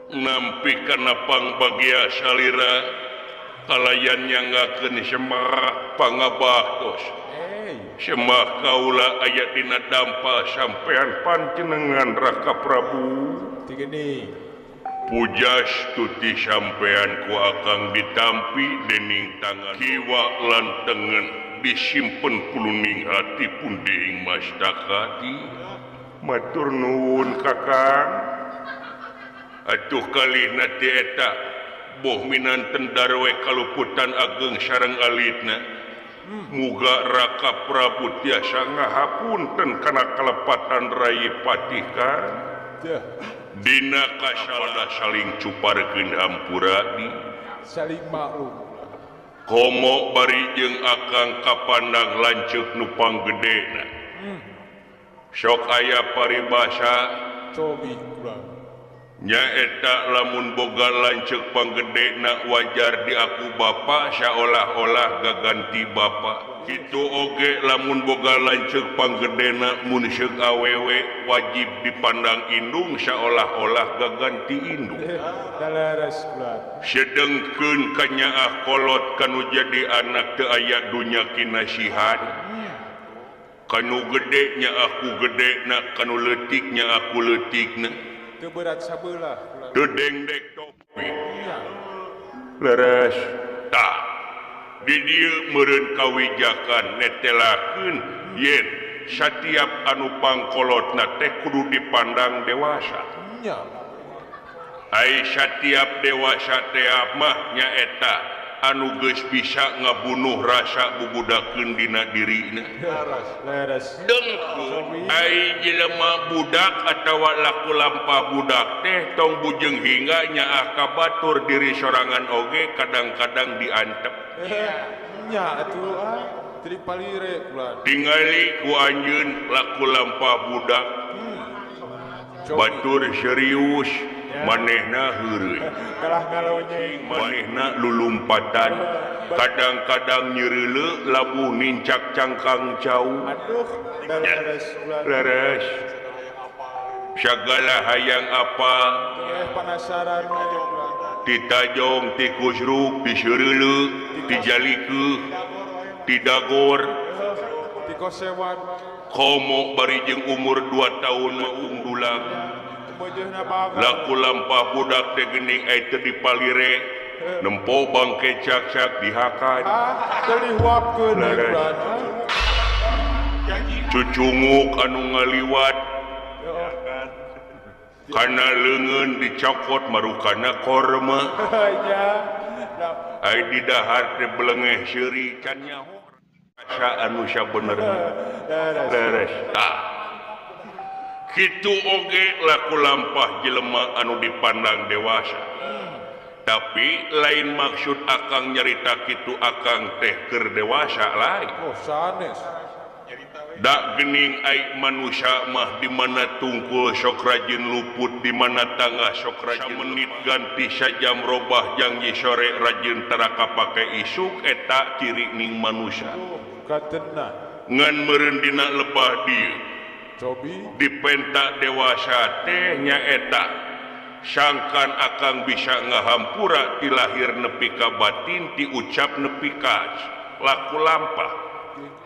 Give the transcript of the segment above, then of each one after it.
Nampi kana pangbagia salira kalayan nyanggakeun Semah pangabaktos. Semah kaula aya dina dampa sampean panjenengan Raka Prabu. Pujastuti sampean ku akang ditampi dening tangan kiwa lan tengen disimpen kuluning ati punding mastakati. Matur nuwun Kakang. Atuh kalihna ti eta boh minanten darwe kaluputan ageng sareng alitna. Muga Raka Prabu tiasa ngahapunten kana kalepatan Rayi Patih kan. Dina kasalada saling cuparkeun hampura di saling maklum. Komo bari jeung akang kapandang lanceuk nu panggedena. Sok aya paribasa cobi kurang. Nyaeta lamun boga lanceuk panggedena wajar diaku bapa saolah-olah gaganti bapa. Kitu oge lamun boga lanceuk panggedena mun seuk awewe wajib dipandang indung saolah-olah gaganti indung. Sedengkeun kanyaah kolot kanu jadi anak teu aya dunya kinasihan. Kanu gede nya aku gedena, kanu leutik nya aku leutikna. Teu berat sabelah. Teu dengdek topi. Leres tah. Di dieu meureun kawijakan netelakeun yen satiap anu pangkolotna teh kudu dipandang dewasa. Nya. Ai satiap dewasa teh mah nyaeta anu geus bisa ngabunuh rasa bubudakeun dina dirina. Leres. Dengkeun ai jelema budak atawa laku lampah budak teh tong bujeng hingga nyaah ka batur diri sorangan oge kadang-kadang diantep. Nya atuh ah teu dipalire kula. Tingali ku anjeun laku lampah budak. Batur serius manehna heureuy. Kalah ngalonyeng manehna lulumpatan. Kadang-kadang nyeureuleu labuh nincak cangkang cau. Aduh, leres. Leres. Sagala hayang apa? Penasaran Ti tajong, ti kusruk, ti seureuleu, ti jalikeuh, ti dagor, ti kosewan. Komo bari jeung umur 2 tahun mah ungdulang. Laku lampah budak teh geuning ai teu dipalire, nempo bangke cak-cak dihakan. Teu dihuapkeun. Cucunguk anu ngaliwat kana leungeun dicokot marukana korma. Ai di dahar teh belengeh seuri can nyaho asa anu sabenerna. Leres. Tah. Kitu oge laku lampah jelema anu dipandang dewasa. Tapi lain maksud akang nyarita kitu akang teh keur dewasa lain. Oh, sanes. Dak gening ai manusia mah di mana tungkul sok rajin luput, di mana tangga sok rajin menit ganti sajam robah janji sore rajin tara kapake isuk eta ciri ning manusia. Ngan meureun dina lebah dieu. Dipenta dewasa teh nyaeta sangkan akang bisa ngahampura ti lahir nepi ka batin ti ucap nepi ka laku lampah.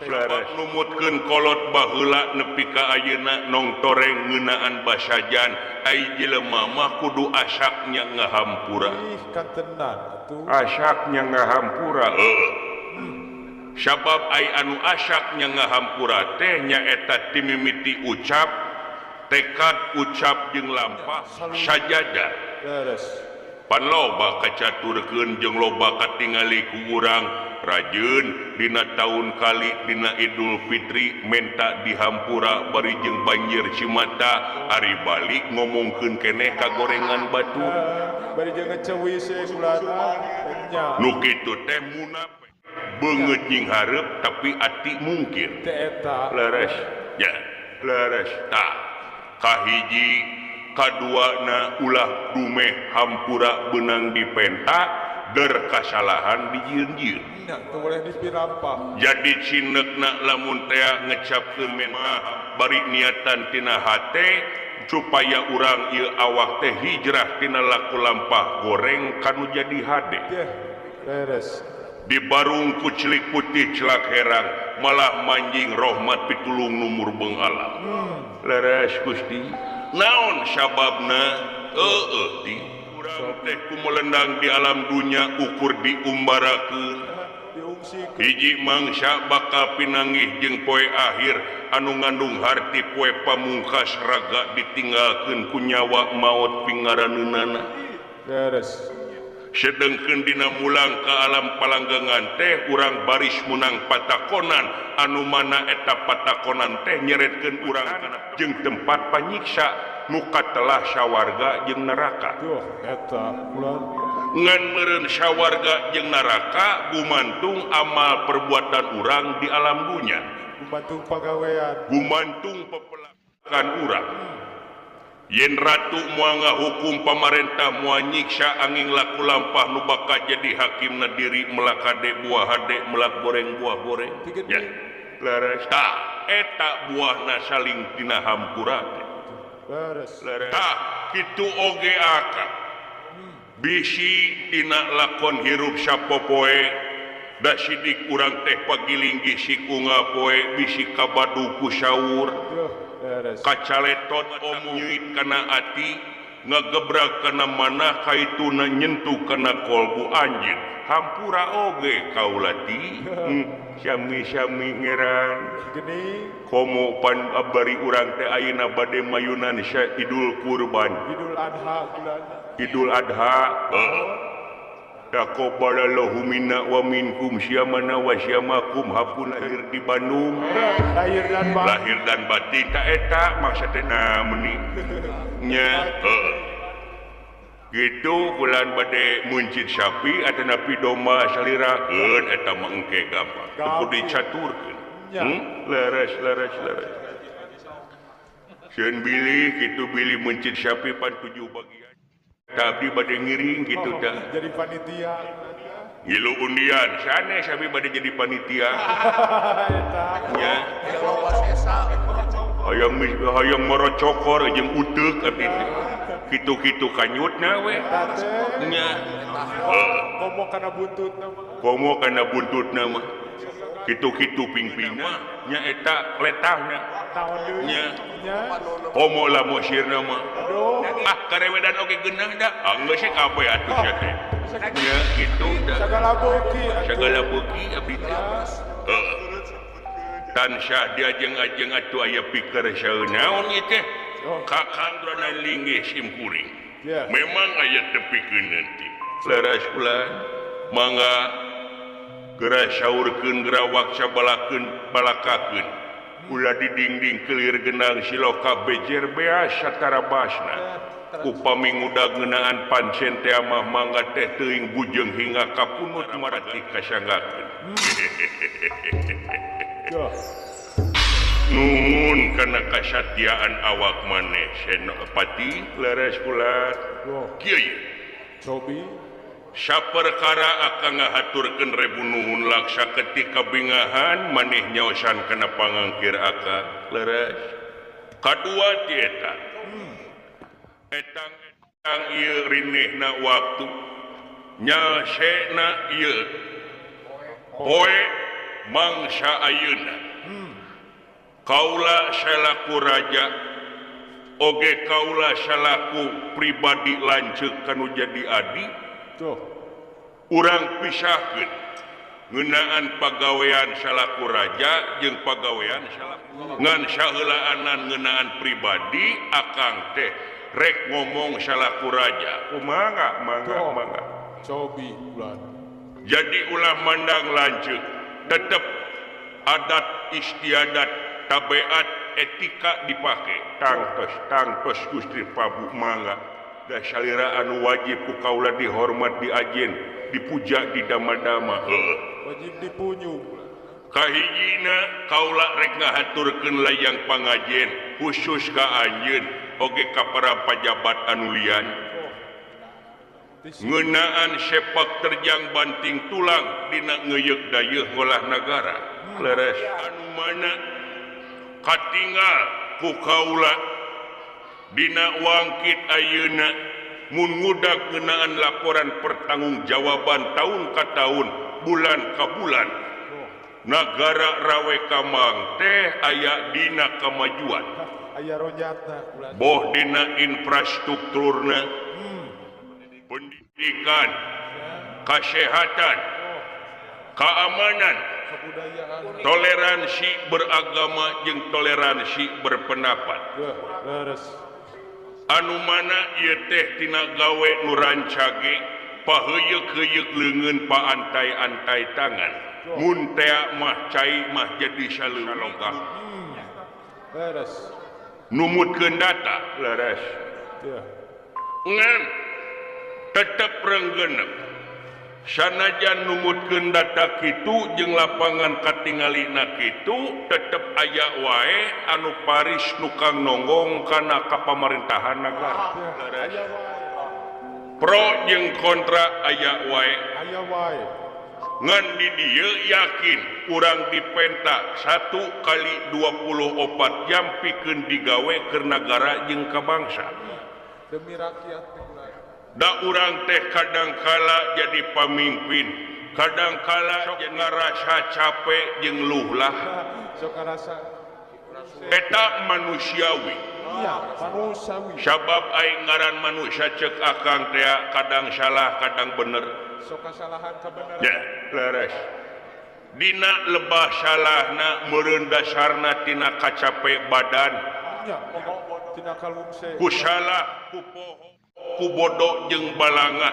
Leres. Numutkeun kolot baheula nepi ka ayeuna nong toreng ngeunaan basajan ai jelema mah kudu asaknya ngahampura. Ih katenan atuh. Asaknya ngahampura heuh. Sabab ai anu asaknya ngahampura teh nyaeta timimiti ucap tekad ucap jeung lampah sajajar. Leres. Pan loba kacaturkeun jeung loba katingali ku urang rajin dina tahun kali dina Idul Fitri menta dihampura bari jeung banjir cimata ari balik ngomongkeun keneh ka gorengan batu bari jeung ngecewi seulana nya nu kitu teh munafik beungeut jeung hareup tapi ati mungkir teh eta leres nya leres tah kahiji kaduana ulah dumeh hampura beunang dipenta der kasalahan dijieun-jieun. Jadi cinekna lamun tea ngecapkeun mah bari niatan tina hate supaya urang ieu awak teh hijrah tina laku lampah goreng kanu jadi hade. Beres. Di barung ku celik putih celak herang malah manjing rahmat pitulung numur beung alam. Leres Gusti. Naon sababna? Heueuh ti urang teh kumelendang di alam dunya ukur diumbarakeun. Hiji mangsa bakal pinanggih jeung poe akhir anu ngandung harti poe pamungkas raga ditinggalkeun ku nyawa maot pingaraneunana. Beres. Sedengkeun dina mulang ka alam palanggangan teh urang baris munang patakonan anu mana eta patakonan teh nyeretkeun urang kana jeung tempat panyiksa nu katelah sawarga jeung neraka. Duh, eta ulah. Ngan meureun sawarga jeung neraka gumantung amal perbuatan urang di alam dunya. Gumantung pagawean. Gumantung pepelakan urang. Yen ratu moal ngahukum pamarentah moal nyiksa angin laku lampah nu bakal jadi hakimna diri melak hade buah hade melak goreng buah goreng. Ya. Leres. Tah eta buahna saling tina hampura teh. Leres. Tah kitu oge akang. Bisi tina lakon hirup sapopoe da sidik urang teh pagiling gisik unggal poe bisi kabadu ku saur. Kacaletot omong nyuit kana ati ngagebrak kana manah kaituna nyentuh kana kolbu anjeun hampura oge kaula ti sami-sami ngeran geuning komo pan abari urang teh ayeuna bade mayunan Idul Kurban Idul Adha bulan Idul Adha taqabbalallahu minna wa minkum syamana wa syamakum hapun lahir di Bandung lahir dan batin lahir dan batin ta eta maksudna meuni nya gitu bulan bade muncit sapi atanapi domba salirakeun eta mah engke gampang teu kudu dicaturkeun leres leres leres sieun bilih kitu bilih muncit sapi pan 7 bagian tapi bade ngiring gitu dah. Jadi panitia. Ngilu undian sanes abi bade jadi panitia. Nya. Hayang hayang marocokor jeung uteuk abdi teh. Kitu-kitu kanyutna we. Nya. Komo kana buntutna mah. Komo kana buntutna mah. Kitu-kitu pingpingna nya eta letahna. Nya. Komo lamun sirna mah. Ah karewedan oge geunah da. Ah geus kabeh atuh sia teh. Nya kitu da. Sagala beuki sagala beuki abdi teh. Tansah diajeng-ajeng atuh aya pikir saeun naon ieu teh. Kakang rada linggih sim kuring. Memang aya tepikeun nanti. Leres ulah mangga geura saurkeun geura waksa balakeun balakakeun. Ulah di dinding kelir genang siloka bejer beas satara basna. Upami ngudag ngeunaan pancen teh mah mangga teh teuing bujeng hingga kapunut marati kasanggakeun. Nuhun kana kasatiaan awak maneh Senopati leres kula. Kieu ye. Cobi saperkara akang ngahaturkeun rebu nuhun laksa ketika bingahan maneh nyaosan kana pangangkir akang leres. Kadua ti eta. Etang ieu rinehna waktu nyasena ieu poe mangsa ayeuna. Kaula salaku raja oge kaula salaku pribadi lanceuk kanu jadi adi. Tuh. Urang pisahkeun ngeunaan pagawean salaku raja jeung pagawean salaku ngan saheulaanan ngeunaan pribadi akang teh rek ngomong salaku raja. Kumaha mangga mangga. Cobi ulah. Jadi ulah mandang lanceuk tetep adat istiadat tabiat etika dipake tangtos tangtos Gusti Prabu mangga da salira anu wajib ku kaula dihormat diajen dipuja didama-dama wajib dipunyung kahijina kaula rek ngahaturkeun layang pangajen khusus ka anjeun oge ka para pajabat anu lian ngeunaan sepak terjang banting tulang dina ngeuyeuk dayeuh ngolah nagara leres anu mana katingal ku kaula Dina wangkit ayeuna mun ngudag ngeunaan laporan pertanggungjawaban tahun ka tahun, bulan ka bulan, nagara Rawe Kamang teh aya dina kamajuan. Aya ronjatna. Boh dina infrastrukturna, pendidikan, kesehatan, keamanan, kebudayaan, toleransi beragama jeung toleransi berpendapat. Leres. Anu mana ieu teh tina gawe nu rancage paheuyeuk-heuyeuk leungeun, paantai-antai tangan, mun tea mah cai mah jadi saleuweung. Leres. Numutkeun data leres, ngan tetep renggenep. Sanajan numutkeun data kitu jeung lapangan katingalina kitu, tetep aya wae anu paris nukang nonggong kana kapamarintahan nagara. Aya wae. Pro jeung kontra aya wae. Aya wae. Ngan di dieu yakin urang dipenta 1 kali 24 jam pikeun digawe keur nagara jeung ka bangsa. Demi rakyat teh. Da urang teh kadangkala jadi pamimpin, kadangkala jadi ngarasa capek jeung luhlah. Sok ngarasa. Eta manusiawi. Iya, manusiawi. Sabab aing ngaran manusia cek akang teh kadang salah kadang bener. Sok kasalahan kabeneran. Ya, leres. Dina lebah salahna meureun dasarna tina kacape badan. Nya, tina kalungse. Ku salah, ku poho, ku bodoh jeung balanga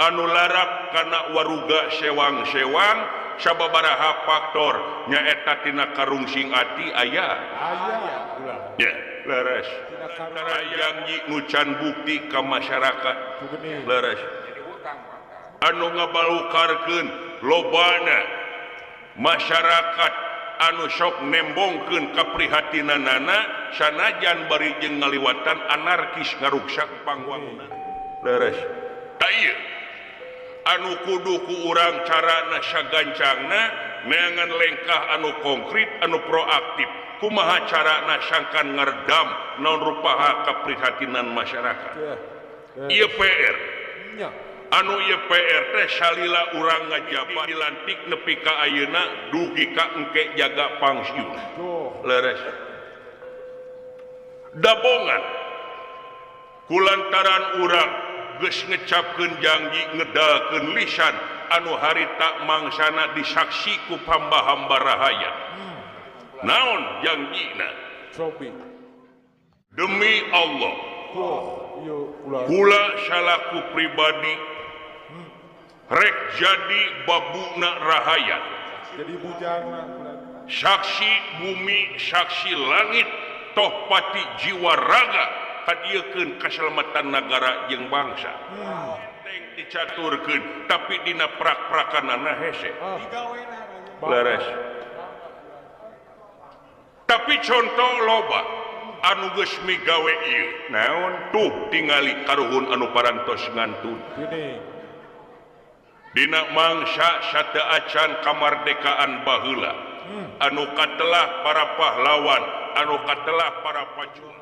anu larap kana waruga sewang-sewang sababaraha faktor nyaeta tina karungsing ati aya. Aya ulah. Ya, leres. Tina karung. Janji nu can bukti ka masyarakat. Gini. Leres. Anu ngabalukarkeun lobana masyarakat anu sok nembongkeun kaprihatinanana sanajan bari jeung ngaliwatan anarkis ngaruksak pangwangunan. Leres. Ta ieu anu kudu ku urang carana sagancangna neangan lengkah anu konkret anu proaktif. Kumaha carana sangkan ngerdam naon rupaha kaprihatinan masyarakat. Ieu PR. Nya. Anu ieu PR teh salila urang ngajabat dilantik nepi ka ayeuna dugi ka engke jaga pangsiun. Leres. Dabongan kulantaran urang geus ngecapkeun janji ngedalkeun lisan anu harita mangsana disaksi ku hamba-hamba rahayat. Naon janjina? Cobi. Demi Allah, Tuh, ieu ulah. Kula salaku pribadi rek jadi babuna rahayat. Jadi bujangna. Saksi bumi, saksi langit, toh pati jiwa raga kadiekeun kaselamatan nagara jeung bangsa. Teng dicaturkeun tapi dina prak-prakanana hese. Leres. Tapi contoh loba anu geus migawe ieu. Naon tuh tingali karuhun anu parantos ngantun. Gini. Dina mangsa sateuacan kamardekaan baheula. Anu katelah para pahlawan, anu katelah para pajuang.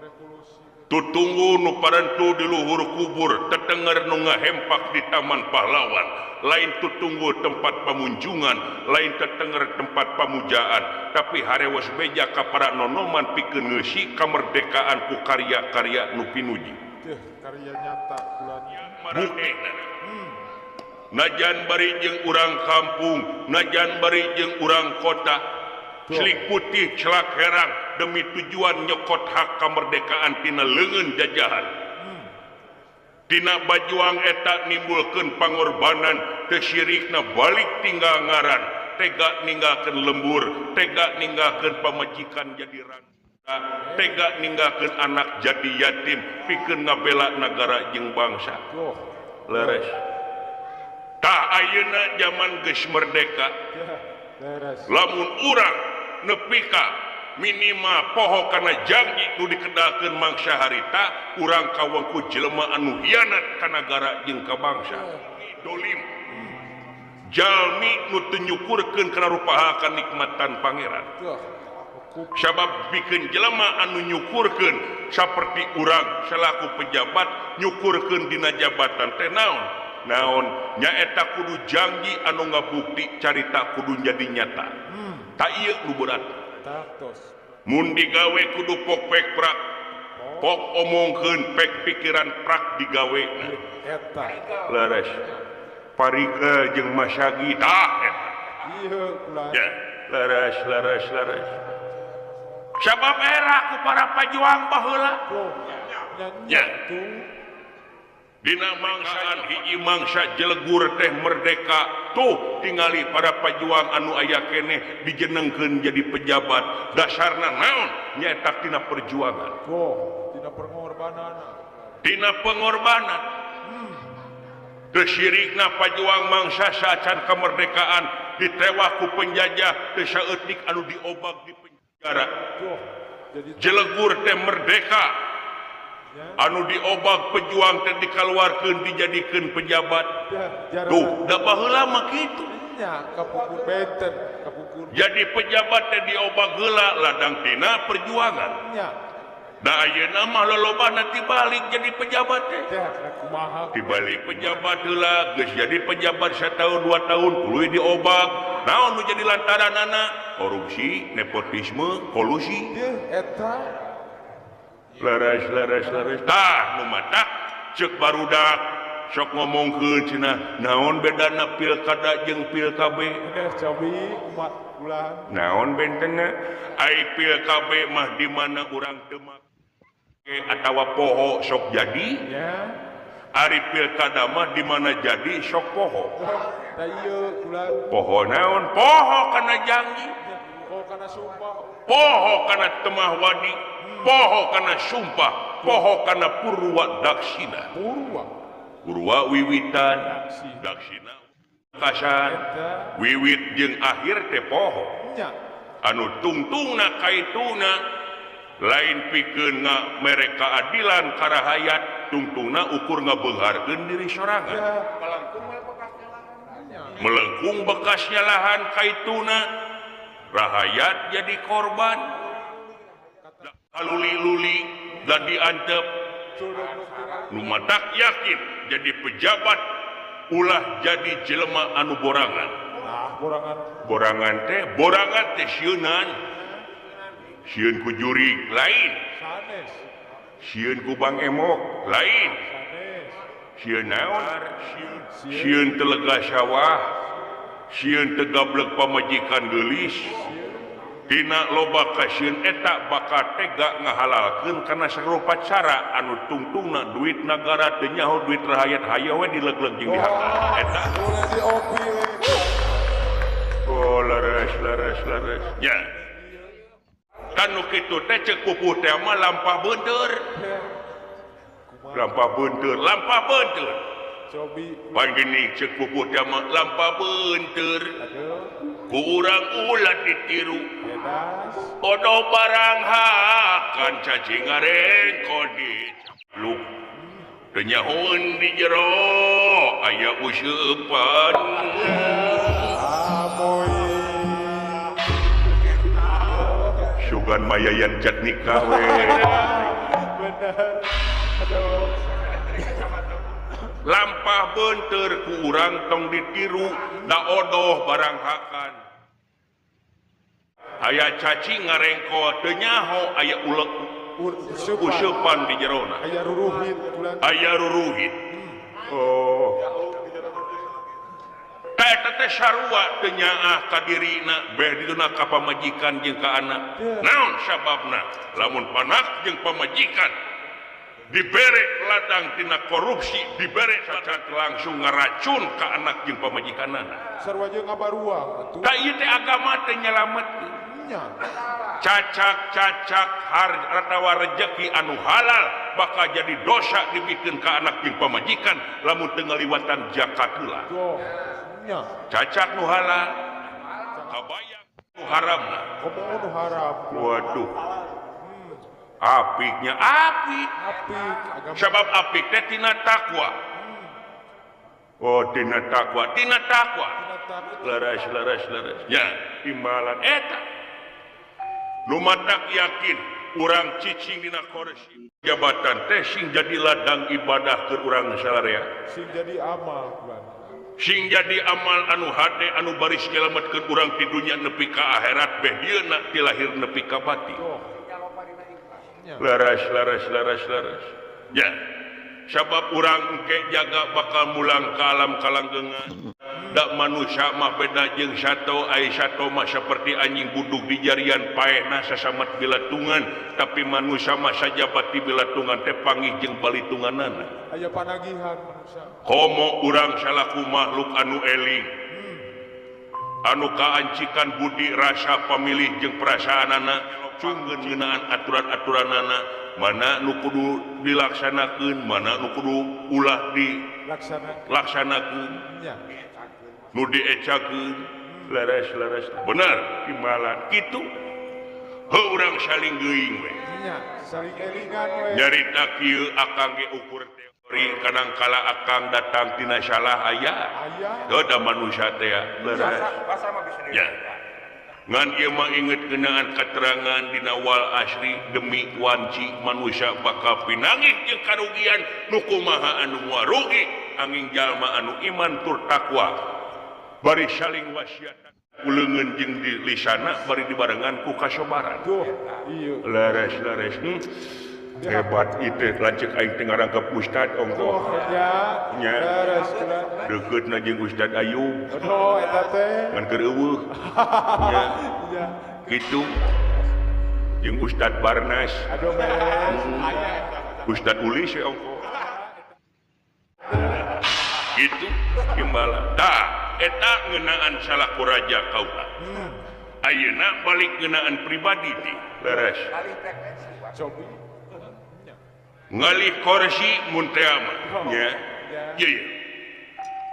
Tutunggu nu parentu di luhur kubur, tetenger nu ngahempak di taman pahlawan. Lain tutunggu tempat pamunjungan, lain tetenger tempat pamujaan, tapi harewos beja ka para nonoman pikeun ngeusi kamerdekaan ku karya-karya nu pinuji. Teh, karya nyata bulan. Buktina. Najan bari jeung urang kampung, najan bari jeung urang kota, celik putih celak herang demi tujuan nyokot hak kemerdekaan tina leungeun jajahan. Tina bajuang eta nimbulkeun pangorbanan, teu syirikna balik tinggal ngaran, tega ninggalkeun lembur, tega ninggalkeun pamajikan jadi randa, tega ninggalkeun anak jadi yatim, pikeun ngabela nagara jeung bangsa. Leres. Tah ayeuna zaman geus merdeka. Leres. Lamun urang nepi ka minimal poho kana janji nu dikedalkeun mangsa harita, urang kawengku jelema anu hianat ka nagara jeung ka bangsa. Dolim. Jalmi nu teu nyukurkeun kana rupaha kanikmatan pangeran. Sabab bikin jelema anu nyukurkeun saperti urang selaku pejabat nyukurkeun dina jabatan teh naon naon nyaeta kudu janji anu ngabukti carita kudu jadi nyata. Tak ieu nu berat. Mun digawe kudu pok pek prak pok omongkeun pek pikiran prak digawe eta. Leres parika jeung masyagi tah eta. Ieu kula. Ya, leres leres leres. Sabab era ku para pajuang baheula. Ya. Dina mangsaan hiji mangsa jelegur teh merdeka tuh tingali para pajuang anu aya keneh dijenengkeun jadi pejabat dasarna naon nyaeta tina perjuangan. Oh, tina pengorbanan. Tina pengorbanan. Teu syirikna pajuang mangsa saacan kemerdekaan ditewah ku penjajah teu saeutik anu diobag di penjara. Jelegur teh merdeka anu diobag pejuang teh dikaluarkeun dijadikeun pejabat. Tuh da baheula mah kitu. Kapungkur benten, kapungkur. Jadi pejabat teh diobag heula ladang tina perjuangan. Da ayeuna mah lolobana tibalik jadi pejabat teh. Tibalik pejabat heula geus jadi pejabat satahun 2 tahun tuluy diobag. Naon nu jadi lantaranana? Korupsi, nepotisme, kolusi. Eta leres leres leres tah nu matak ceuk barudak sok ngomongkeun cenah naon bedana pilkada jeung pil KB cobi kumaha ulah naon bentena ai pil KB mah di mana urang teu make atawa poho sok jadi ya. Ari pilkada mah di mana jadi sok poho tah ieu ulah poho naon poho kana janji poho kana sumpah poho kana temah wadi poho kana sumpah poho kana purwa daksina purwa purwa wiwitan daksina kasan wiwit jeung akhir teh poho anu tungtungna kaituna lain pikeun ngamere keadilan ka rahayat tungtungna ukur ngabeungharkeun diri sorangan melengkung bekasnya lahan kaituna rahayat jadi korban kaluli-luli dan diantep nu matak yakin jadi pejabat ulah jadi jelema anu borangan. Borangan borangan teh borangan teh sieunan sieun ku jurig lain sanes sieun ku Bang Emok lain sieun naon sieun telega sawah sieun teu gablek pamajikan geulis Dina loba kasieun eta bakal tega ngahalalkeun kana sarupa cara anu tungtungna duit nagara teu nyaho duit rahayat hayo we dilegleg jeung dihakan eta. Oh leres leres leres nya. Kan nu kitu teh ceuk pupuh teh mah lampah beunteur. Lampah beunteur, lampah beunteur. Cobi panggini ceuk pupuh teh mah lampah beunteur. Ku urang ulah ditiru bodoh barang hakan cacing ngarengko di capluk teu nyahoeun di jero aya useupan sugan mayayan jatnika we lampah beunteur ku urang tong ditiru da odoh barang hakan aya cacing ngarengko teu nyaho aya ulek useupan di jerona aya ruruhit aya ruruhit. Oh eta teh sarua teu nyaah ka dirina beh dituna ka pamajikan jeung ka anak naon sababna lamun panak jeung pamajikan dibere ladang tina korupsi dibere sacat langsung ngaracun ka anak jeung pamajikanana sarua jeung ngabaruang atuh ka ieu teh agama teh nyalametkeun cacak-cacak atawa rejeki anu halal bakal jadi dosa dibikeun ka anak jeung pamajikan lamun teu ngaliwatan zakat heula. Cacak nu halal kabayang nu haramna komo nu haram. Waduh apiknya apik apik sebab apik teh tina takwa. Oh tina takwa tina takwa leres leres leres nya imbalan eta Nu matak yakin urang cicing dina kursi jabatan teh sing jadi ladang ibadah keur urang salarea. Sing jadi amal sing jadi amal anu hade anu baris nyelametkeun urang ti dunya nepi ka akhirat beh dieuna ti lahir nepi ka batin. Leres leres leres leres. Ya. Sabab urang engke jaga bakal mulang ka alam kalanggengan. Dak manusia mah beda jeung sato, ai sato mah seperti anjing budug di jarian paehna sasamet bilatungan, tapi manusia mah sajabat di bilatungan teh pangih jeung balitunganana. Aya panagihan manusia. Komo urang salaku makhluk anu eling. Anu kaancikan budi rasa pamilih jeung perasaanana, cungkeun ngeunaan aturan-aturanana, mana nu kudu dilaksanakeun, mana nu kudu ulah dilaksanakeun. Nu diecakeun leres-leres bener timbalan kitu heuh urang saling geuing we saling elingan we nyarita kieu akang ge ukur teori kadangkala akang datang tina salah aya heuh da manusia teh leres ya ngan ieu mah inget ngeunaan katerangan dina wal asri demi wanci manusia bakal pinangih jeung karugian nu kumaha anu moal rugi angin jalma anu iman tur takwa bari saling wasiat uleungeun jeung di lisana bari dibarengan ku kasobaran. Leres leres hebat itu lanceuk aing teh ngarangkep ustad ongkoh nya deukeutna jeung Ustad Ayub eta teh ngan keur eueuh nya kitu jeung Ustad Barnas aduh beres Ustad Ulis we ongkoh kitu timbala tah eta ngeunaan salaku raja kaula. Ayeuna balik ngeunaan pribadi teh leres. Ngalih kursi mun teh mah nya. Ieu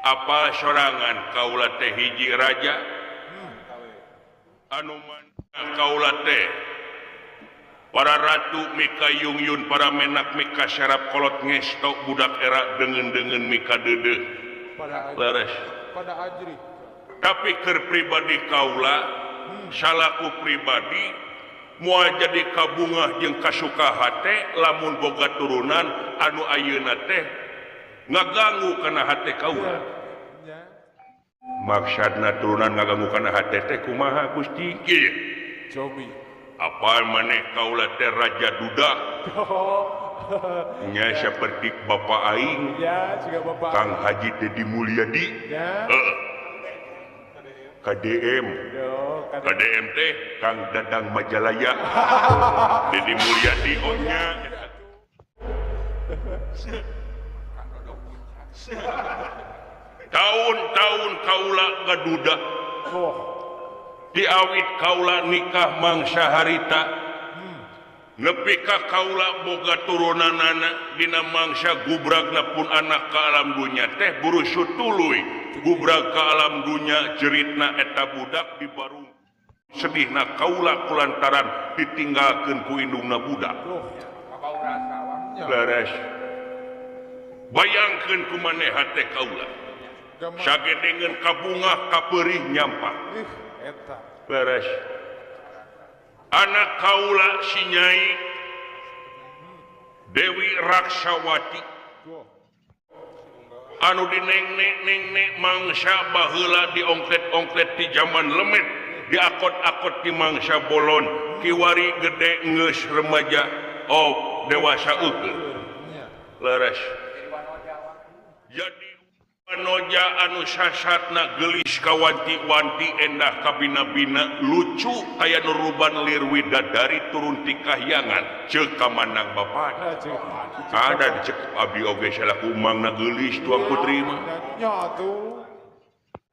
apa sorangan kaula teh hiji raja anu mana kaula teh para ratu mika yung-yun para menak mika syarap kolot ngesto budak era deungeun-deungeun mika deudeuh. Leres. Pada ajri. Tapi keur pribadi kaula salaku pribadi moal jadi kabungah jeung kasuka hate lamun boga turunan anu ayeuna teh ngaganggu kana hate kaula. Maksudna turunan ngaganggu kana hate teh kumaha Gusti? Kieu. Cobi. Apa maneh kaula teh raja duda? Nya seperti bapak aing ya, juga bapak Kang Haji Dedi Mulyadi ya. KDM yo, KDM teh Kang Dadang Majalaya Dedi Mulyadi oh nya tahun-tahun kaula gaduda diawit kaula nikah mangsa harita nepi ka kaula boga turunanana dina mangsa gubragna pun anak ka alam dunya teh burusut tuluy gubrag ka alam dunya jeritna eta budak di barung sedihna kaula kulantaran ditinggalkeun ku indungna budak leres bayangkeun ku maneh hate kaula sagedengeun kabungah kapeurih nyampak leres anak kaula si Nyai Dewi Raksawati anu dineng-neng-neng mangsa baheula diongklet-ongklet di zaman lemet diakot-akot di mangsa bolon kiwari gede geus remaja oh dewasa eukeun leres jadi Wanoja anu sasatna geulis kawanti-wanti endah kabina-bina lucu aya nuruban lir widadari turun ti kahyangan ceuk kamanang bapana ada dicek abdi oge salaku mangna geulis tuang putri mah nya atuh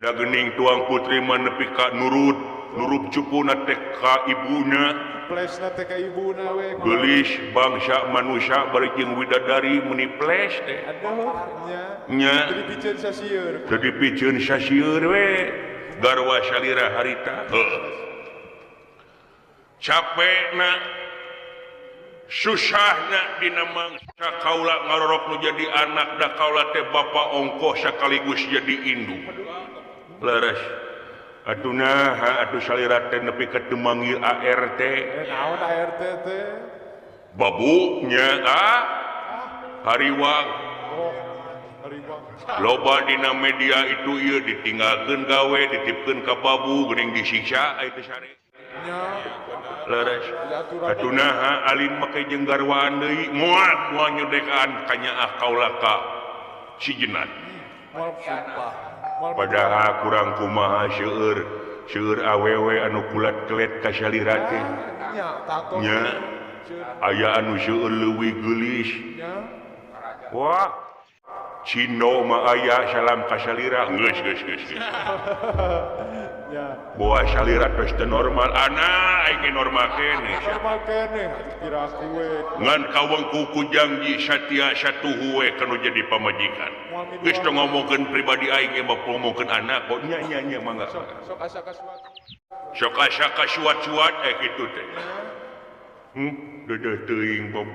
da geuning tuang putri mah nepi ka nurut nurup cupuna teh ka ibuna plesna teh ka ibuna we geulis bangsa manusia bari jeung widadari meuni ples teh aduh nya nya jadi piceun sasieur jadi piceun sasieur we garwa salira harita heuh capekna susahna dina mangsa kaula ngarorok nu jadi anak da kaula teh bapa ongkoh sakaligus jadi indung leres Atuh naha atuh salira teh nepi ka teu manggil ART. Naon ART teh? Babunya ah hariwang. Loba dina media itu ieu ditinggalkeun gawe dititipkeun ka babu geuning disiksa ai teh sare. Leres. Atuh naha alin make jeung garwaan deui moal moal nyodekaan kanyaah kaula ka si Jenat. Padahal kurang kumaha seueur seueur awewe anu kulat kelet ka salira teh. Nya aya anu seueur leuwih geulis. Wah Cindo mah aya salam ka salira geus geus geus geus. Boa salira geus teu normal anak aing normal keneh. Normal keneh piraku we. Ngan kawengku ku janji satia satuhu we kanu jadi pamajikan. Geus teu ngomongkeun pribadi aing ge mah ngomongkeun anak kok nya nya nya mangga. Sok asa kasuat. Sok asa kasuat-suat kitu teh. Deudeuh teuing bob.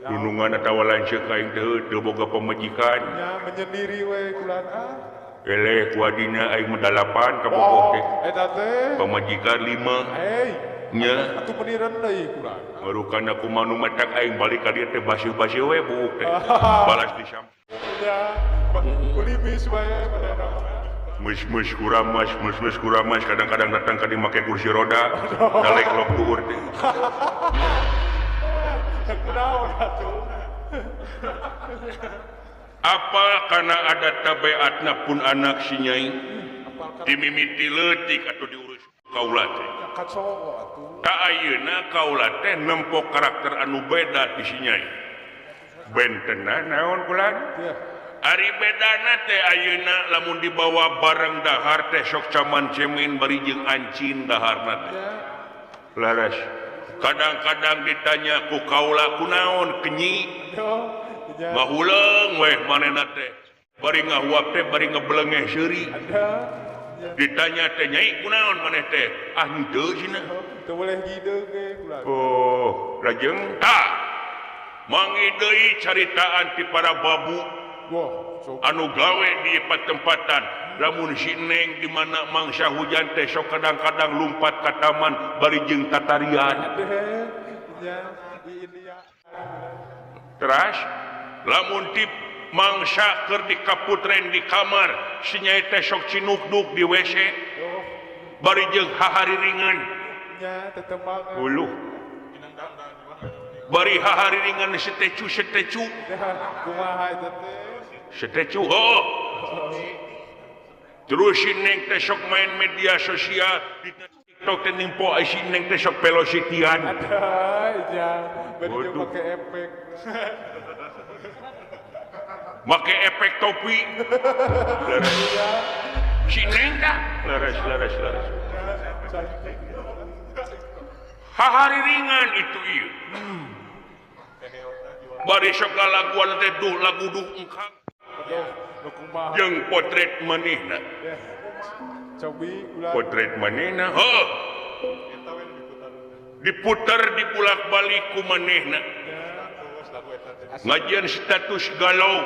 Dunungan atawa lanceuk aing teh teu boga pamajikan. Nya menyendiri we kulan ah. Eleh kuadina aing mah 8 ka bogoh teh. Eta teh. Pamajikan 5. Hei. Nya. Atuh meuni deui kulan. Marukan aku mah nu matak aing balik ka dieu teh basih-basih we buuk teh. Balas disam. Nya. Kulimis wae padahal. Mus-mus kuramas, mus-mus kuramas kadang-kadang datang ka dieu make kursi roda, dalek lok duur teh. Apa karena ada tabiatna pun anak si nyai dimimiti leutik atau diurus kaula teh. Ka ayeuna kaula teh nempo karakter anu beda di si nyai. Bentena naon kulan? Ari bedana teh ayeuna lamun dibawa bareng dahar teh sok caman cemin bari jeung ancin daharna teh. Laras. Kadang-kadang ditanya ku kaula kunaon kenyi ngahuleung weh manehna teh bari ngahuap teh bari ngeblengeh seuri ditanya teh nyai kunaon maneh teh ah henteu cenah teu boleh hideung ge kula. Oh lajeng tah mangi deui caritaan ti para babu anu gawe di patempatan lamun si Neng di mana mangsa hujan teh sok kadang-kadang lumpat ka taman bari jeung tatarian. Teras lamun ti mangsa keur di kaputren di kamar si nyai teh sok cinukduk di WC bari jeung hahariringan. Uluh. Bari hahariringan setecu setecu. Kumaha eta teh? Setecu oh. Terus si Neng teh sok main media sosial di TikTok teh nimpo si Neng teh sok velocityan. Ada ya, bari make efek. Make efek topi. Si Neng tah leres leres leres. Hahariringan itu ieu. Bari sok lalaguan teh duh lagu duh engkang. Jeung potret manehna. Potret manehna heuh. Diputer dibulak-balik ku manehna. Ngajian status galau,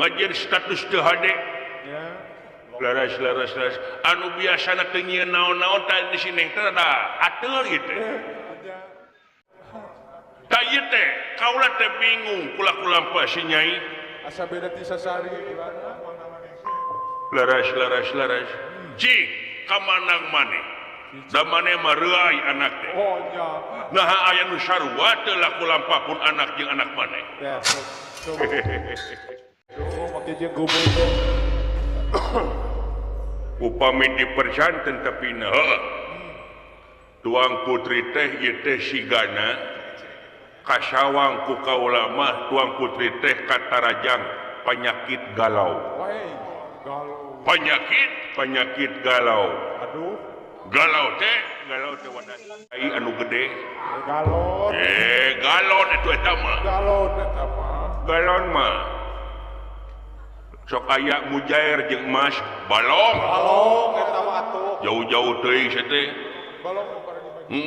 ngajian status teu hade. Laras laras laras anu biasana teu nyieun naon-naon tah di si Neng teh rada ateul ieu teh. Tah ieu teh kaula teh bingung kula-kulampah si nyai. Asa beda ti sasari Laras laras laras. Cik kamanang maneh. Da maneh mah reuay anak teh. Oh nya. Naha aya nu sarua teu laku lampah pun anak jeung anak maneh. Ya. Oh make jeung goblok. Upami dipercanten tapi na tuang putri teh ieu teh sigana kasawang ku kaula mah tuang putri teh katarajang penyakit galau. Penyakit penyakit galau. Aduh. Galau teh wadah ai anu gede. Galon. Galon itu eta mah. Galon eta mah. Galon mah. Sok aya mujair jeung emas balong. Balong eta mah atuh. Jauh-jauh teuing sia teh. Balong mah paragi.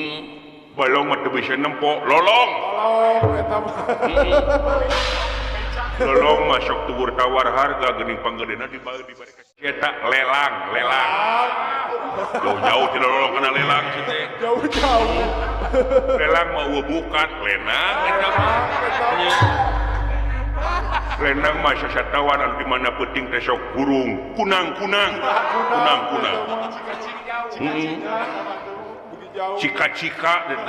Balong mah teu bisa nempo, lolong. Lolong eta mah. Lolong mah sok tugur tawar harga geuning panggedena dibari dibari ka eta lelang, lelang. Jauh-jauh tidak lolong kana lelang sih teh. Jauh-jauh. Lelang mah eueuh bukan lenang eta mah. Lenang mah sasatawan anu di mana peuting teh sok burung kunang-kunang. Kunang-kunang. Cika-cika teh.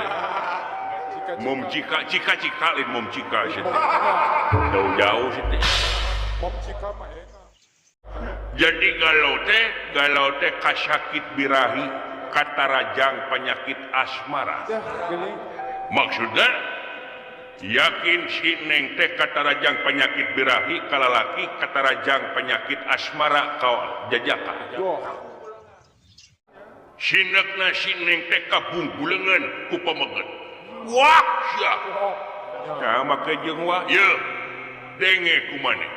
Mom cika, cika-cika lain mom cika sih teh. Jauh-jauh sih teh. Mom cika mah enak. Jadi galau teh kasakit birahi katarajang penyakit asmara. Maksudnya yakin si neng teh katarajang penyakit birahi kalalaki katarajang penyakit asmara ka jajaka. Sinekna si neng teh kabungbulengan ku pameget. Wah sia. Sama ke jeung wah ye. Denge kumaneh.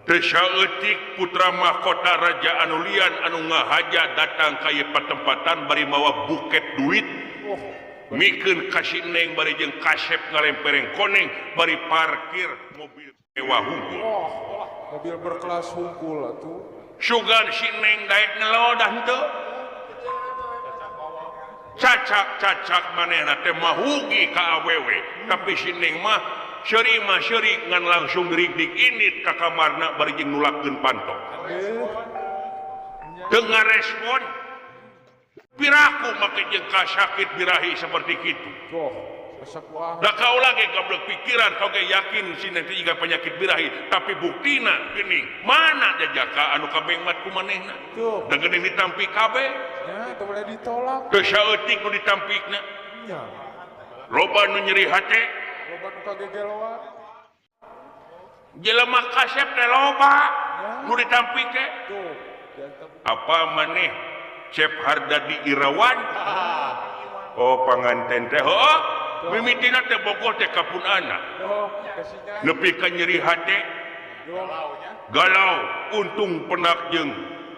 Teu saeutik putra mahkota raja anu lian anu ngahaja datang ka ieu patempatan bari mawa buket duit. Mikeun ka si neng bari jeung kasep ngalempereng koneng bari parkir mobil mewah hungkul. Mobil berkelas hungkul atuh. Sugan si neng daek ngelodah henteu. Cacak-cacak manehna teh mahugi ka awewe, tapi si neng mah seuri mah seuri ngan langsung rigdik init ka kamarna bari jeung nulakeun panto. Teu ngarespon. Piraku make jeung kasakit birahi seperti kitu. Da kaula ge goblok pikiran kau ge yakin si neng teh jiga penyakit birahi, tapi buktina geuning mana jajaka anu kabengmat ku manehna. Da geuning ditampi kabeh. Nya teu boleh ditolak. Teu saeutik nu ditampikna. Nya. Loba nu nyeri hate. Loba nu kagegeloan. Jelema kasep teh loba nu ditampik teh. Apa maneh Cep Hardadi Irawan? Oh panganten teh heuh. Mimitina teh bogoh teh ka pun anak. Nepi ka nyeri hate. Galau untung penak jeung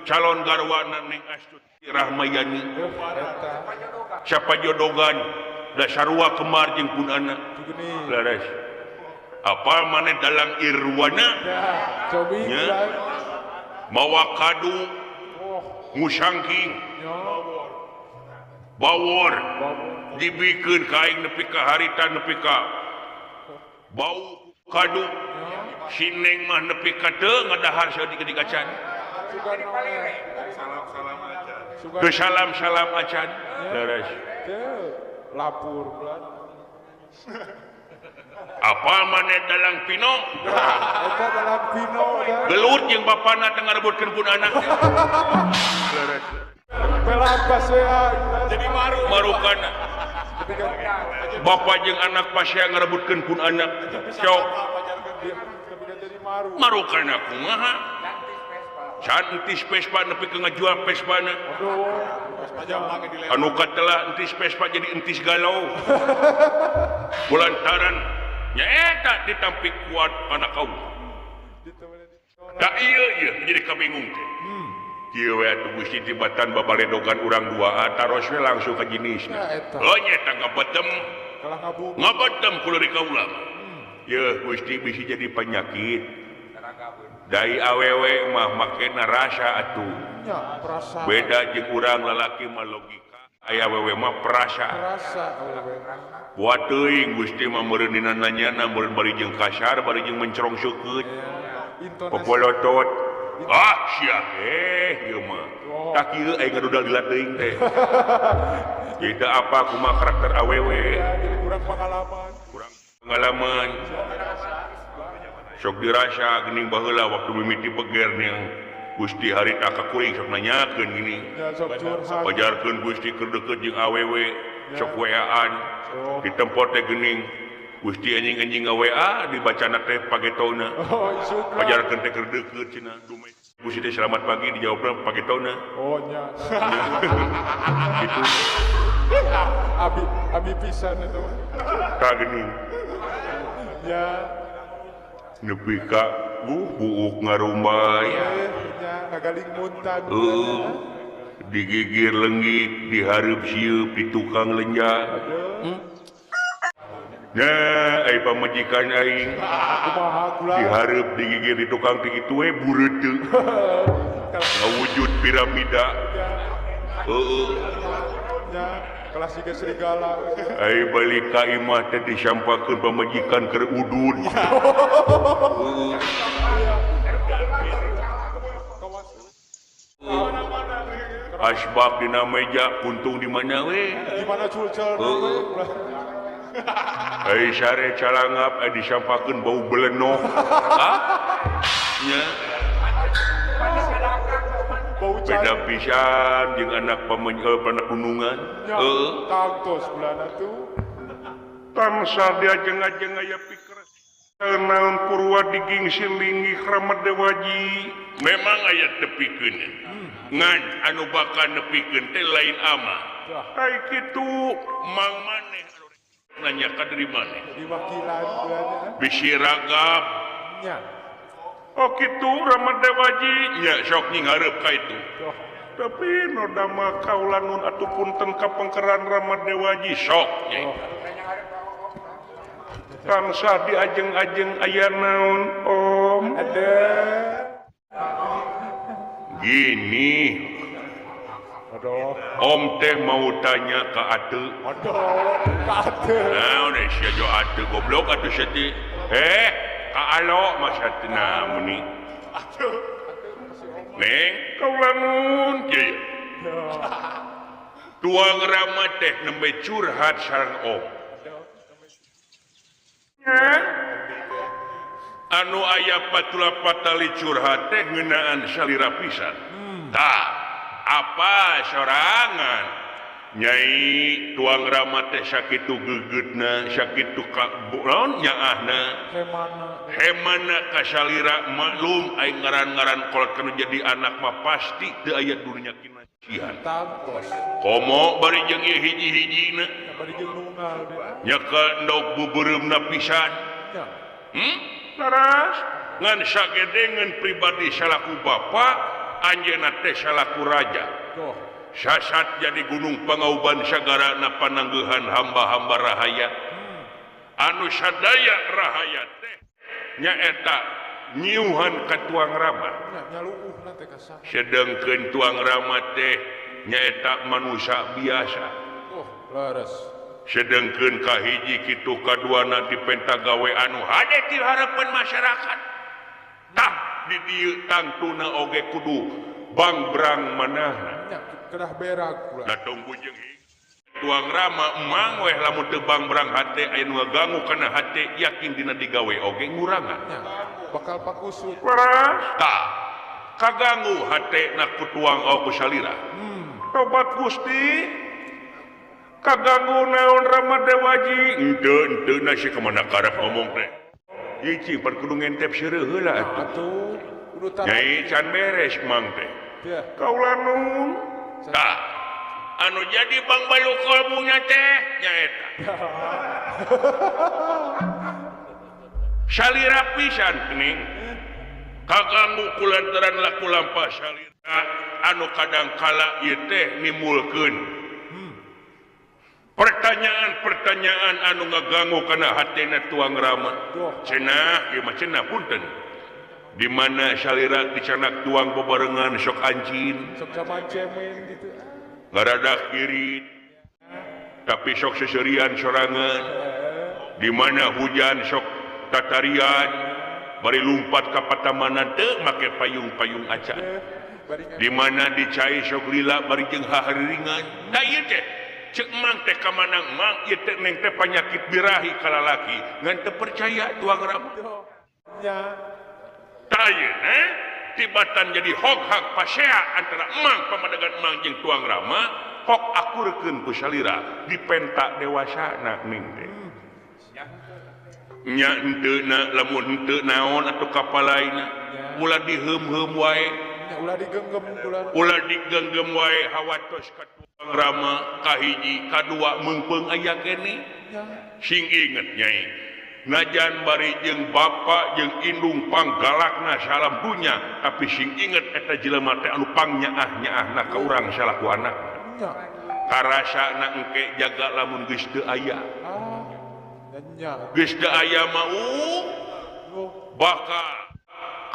calon garwana Neng Astuti Rahmayani. Siapa jodogan da sarua kemar jeung pun anak. Laras. Apa maneh dalang Irwana? Nya. Mawa kadu musangking. Bawor dibikeun ka aing nepi ka harita nepi ka bau kadu si neng mah nepi ka teu ngadahar saeutik acan. Teu salam-salam acan. Leres. Lapur. Apa maneh dalang Pino? Eta dalang Pino. Gelut jeung bapana teh ngarebutkeun pun anak. Leres. Jadi maru marukan bapak jeung anak pasea ngarebutkeun pun anak. Sok marukan kumaha? Cantis Vespa nepi ka ngajual Vespana. Anu katelah entis Vespa jadi entis galau. Kulantaran nyaeta ditampik kuat anak kaum. Da ieu ieu jadi kabingung teh. Kieu we atuh Gusti tibatan babaledogan urang dua taros we langsung ka jenisna. Oh nyaeta ngabetem. Ngabetem ku leuri kaula. Yeuh Gusti bisi jadi penyakit. Dai awewe mah makena rasa atuh. Beda jeung urang lalaki mah logika, aya awewe mah perasa. Buat teuing Gusti mah meureun dina nanyana meureun bari jeung kasar bari jeung mencerong seukeut. Popolotot. Ah sia ieu mah. Tah kieu aing ngadudal dila teuing teh. Jadi apa kumaha karakter awewe? Kurang pengalaman. Kurang pengalaman. Sok dirasa geuning baheula waktu mimiti beger ning Gusti harita ka kuring sok nanyakeun gini. Pajarkeun Gusti keur deukeut jeung awewe sok WA-an di tempo teh geuning Gusti anjing-anjing nga-WA dibacana teh pagetona. Pajarkeun teh keur deukeut cenah. Gusti teh selamat pagi dijawabna pagetona. Oh nya. Gitu. Abi abi pisan eta mah. Tah geuning. Ya. Nepi ka buuk ngarumbay. Nya ngagaling muntan. Digigir lenggik, dihareup sieup di tukang lenja. Nah, ai pamajikan aing. Dihareup digigir di tukang teh kitu we bureuteuh. Ngawujud piramida. Heeh. Nya kelas 3 serigala. Ai balik ka imah teh disampakeun pamajikan keur udud. Heeh. Asbab dina meja puntung di mana we? Di mana culcel? Heeh. Ai sare calangap ai disampakeun bau belenok. Hah? Nya. Beda pisan jeung anak anak gunungan. Heeh. Tangtos bulana tuh. Tansah diajeng-ajeng aya pikiran naon purwa digingsir linggih Kramat Dewaji. Memang aya tepikeun. Ngan anu bakal nepikeun teh lain ama. Ai kitu mang maneh anu nanya ka dari maneh. Diwakilan bulana. Bisi ragap. Nya. Oh kitu Kramat Dewaji nya sok nyinghareup ka itu. Tapi noda mah kaula nun atuh punten ka pengkeran Kramat Dewaji sok nya. Tansah diajeng-ajeng aya naon om. Ada. Gini. Aduh. Om teh mau tanya ke Ate. Aduh, ke Ate. Naon sia jo Ate goblok atuh sia teh. Ka alo masa teu namun. Neng, kaula nun kieu. Tuang Rama teh nembe curhat sareng om. Anu aya patula patali curhat teh ngeunaan salira pisan. Tah, apa sorangan? Nyai Tuang Rama teh sakitu gegeutna, sakitu naon nyaahna. Hemana ka salira maklum aing ngaran-ngaran kolot kanu jadi anak mah pasti teu aya dunya kinasihan. Komo bari jeung ieu hiji-hijina. Bari jeung nunggal nya ka endog bubeureumna pisan. Laras ngan sagedengeun pribadi salaku bapa anjeunna teh salaku raja. Sasat jadi gunung Pangauban sagarana panangguhan hamba-hamba rahaya. Anu sadaya rahaya teh nyaeta nyiuhan ka Tuang Rama. Sedengkeun Tuang Rama teh nyaeta manusia biasa. Laras. Sedengkeun kahiji kitu kaduana dipenta gawe anu hade ti hareupeun masyarakat. Tah di dieu tangtuna oge kudu bangbrang manahna. Kedah berak kula. Da tunggu jeung Tuang Rama emang weh lamun teu bangbrang hate aya nu ngaganggu kana hate yakin dina digawe oge ngurangan. Bakal pakusut. Laras. Tah kaganggu hate na ku Tuang ku salira. Tobat Gusti. Kaganggu naon Rama Dewaji henteu henteu na sia kamana karep ngomong teh. Ieu cing pan kudu ngentep seureuh heula atuh. Kudu Nyai can beres mang teh. Kaula nun. Tah anu jadi Bang Balu kolbunya teh nyaeta. Salira pisan geuning. Kaganggu kulantaran laku lampah salira anu kadangkala ieu teh nimulkeun pertanyaan-pertanyaan anu ngaganggu kana hatena Tuang Rama. Cenah ieu mah cenah punten. Di mana salira dicanak tuang bebarengan sok anjin, sok samacemen gitu. Ngaradak irit. Tapi sok seserian sorangan. Di mana hujan sok tatarian, bari lumpat ka patamanan teu make payung-payung acan. Di mana dicai sok lila bari jeung hahariringan. Da ieu teh cek mang teh kamanang mang ieu teh neng teh panyakit birahi ka lalaki ngan teu percaya Tuang Rama. Nya. Ayeuna tibatan jadi hog-hag pasea antara emang pamadegan emang jeung Tuang Rama hok akurkeun ku salira dipenta dewasana ning teh. Nya henteu na lamun henteu naon atuh kapalaina ulah diheum-heum wae ulah digenggem ulah digenggem wae hawatos ka Tuang Rama kahiji kadua meungpeung aya keneh sing inget nyai. Najan bari jeung bapa jeung indung panggalakna salam dunya tapi sing inget eta jelema teh anu pangnyaah-nyaahna ka urang salaku anak. Karasana engke jaga lamun geus teu aya. Geus teu aya mah bakal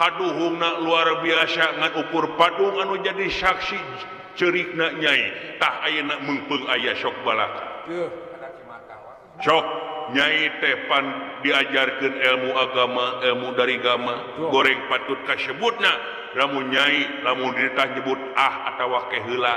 kaduhungna luar biasa ngan ukur padung anu jadi saksi Cerikna Nyai tah ayeuna meungpeung aya sok balaka. Sok Nyai teh pan diajarkeun ilmu agama, ilmu dari agama, goreng patut kasebutna lamun Nyai lamun ditah nyebut ah atawa keheula.